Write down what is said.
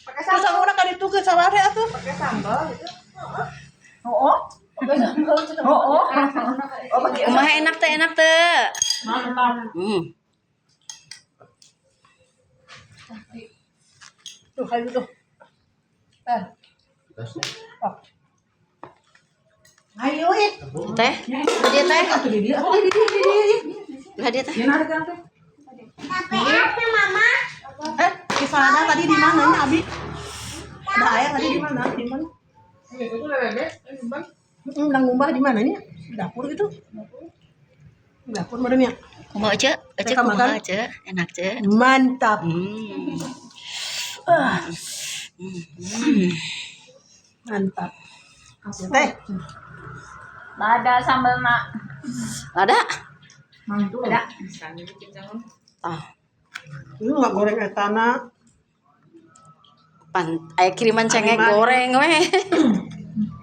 Pakai Terus sambal. sanguna kan itu ke saware atuh. Pakai sambal gitu. Oh. Pakai sambal. Oh. Oh, pakai Kumaha, enak teh, enak teh? Mantap. Tuh kayu tuh. Eh. Oh. Ayo ih. Teh, dia teh. Atuh di dia, atuh di dia, di dia. Ih. Lah dia teh. Dia narik kan teh. Sampai apa, Mama? Eh, Kisana tadi di mana nya, Abi? Ada air tadi di mana? Di mana? Itu tuh lele, ini. Nang ngumbah di mana nya? Di dapur gitu. Di dapur mana nya? Kumaha, Ece? Ece Mereka kumaha, makan. Ece? Enak, Ece. Mantap. Ah. Mantap. Teh, Ada sambal, Mak. Ada? Ada. Ah, ini nggak goreng etana. Pan aya kiriman cengek Kiriman. goreng weh.